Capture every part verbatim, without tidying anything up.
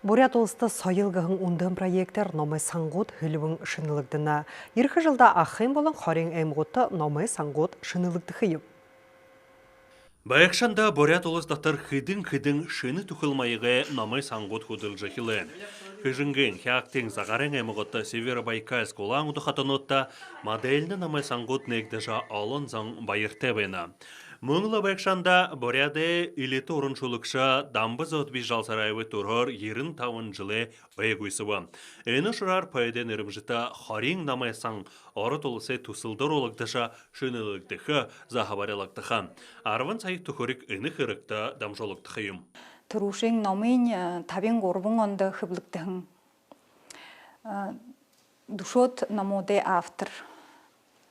Буряад уласта «Соёл» гэһэн үндэһэн проектээр номой сангууд һэльбэн шэнэлэгдэнэ. Ерэхэ жэлдэ Ахын болон Хориин аймагуудта номой сангууд шэнэлэгдэхэ юм. Байгша ондо Буряад улас дотор хэдэн хэдэн шэнэ түхэл маягай номой сангууд хүдэлжэ эхилээ. Хэжэнгын, Хяагтын, Загарайн аймагуудта, Северобайкальск, Улаан-Үдэ хотонуудта модельно номой сангууд нээгдэжэ, олон зон баяртай байна. Мүн лэ байгша ондо Буряадай элитэ уран шүлэгшэ Дамба Зодбич Жалсараевай түрэһөөр ерэн табан жэлэй ой гүйсэбэ. Энэ ушараар поэдэй нэрэмжэтэ Хориин номой сан Ород уласай түсэлдэ оруулагдажа, шэнэлэгдэхэ заһабари лагдаха. Арбан сая түхэриг энэ хэрэгтэ дамжуулагдаха юм. Түрүүшын номынь, э, табин гурбан ондо хэблэгдэһэн, э, дүшөөд номуудай автор.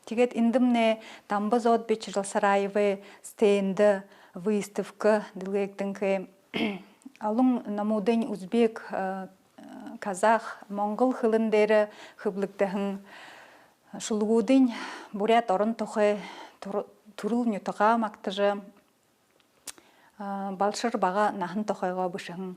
Тиигээд эндэмнай Дамба Зодбич Жалсараевай стенд, выставка дэлгээгдэнхэй. Олон номуудынь узбек, э, казах, монгол хэлэн дээрэ хэблэгдэһэн. Шүлэгүүдынь буряад орон тухай, түр-, түрэл нютагаа магтажа, а, балшар бага наһан тухайгаа бэшэһэн.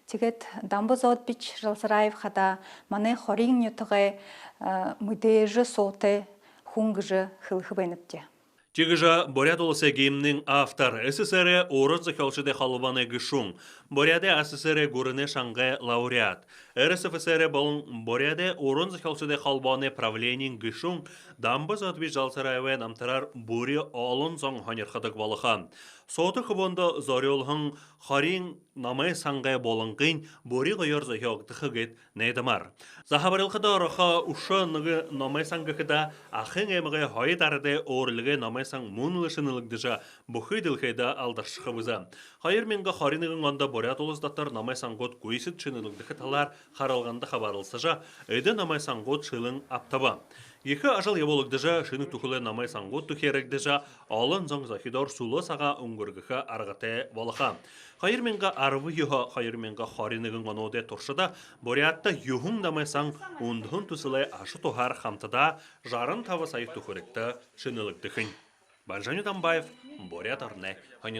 Тиигээд Дамба Зодбич Жалсараев хадаа манай Хориин нютагай, а, мэдээжэ суутай хүн гэжэ хэлэхэ байнабди. Тиигэжэ Буряад уласай гимнын автор, СССР-эй уран зохёолшодой холбооной гэшүүн, Буряадай АССР-эй гүрэнэй шангай лауреат, РСФСР болон Буряадай уран зохёолшодой холбооной правлениин гэшүүн Дамба Зодбич Жалсараевай намтараар бүри олон зон һонирходог болохо. Суута хүбүүндэ зорюулһан Хориин номой сангай булангынь бүри гоёор зохёогдохо гээд найдамаар. Заһабарилгада орохо үшөө нэгэ номой сан гэхэдэ, Ахын аймагай Хойто арадай өөрлэгэй номой сан мүн лэ шэнэлэгдэжэ, бүхы дэлхэйдэ алдаршаха бэзэ. Хоёр мянга хорин нэгэн ондо Буряад улас дотор номой сангууд гүйсэд шэнэлэгдэхэ талаар харалганда хабаадалсажа, эдэ номой сангууд шэлэн абтаба. Ехэ ажал ябуулагдажа, шэнэ түхэлэй номой сангууд түхеэрэгдэжэ, олон зон зохидоор сүлөө сагаа үнгэргэхэ аргатай болохо. Хоёр мянга арбан юһэ, хоёр мянга хорин нэгэн онуудай туршада Буряадта юһэн номой сан үндэһэн түсэлэй аша туһаар хамтадаа жаран таба сая түхэригтэ шэнэлэгдэхэнь. Бальжамни Дамбаев, Буряад ороной һонин.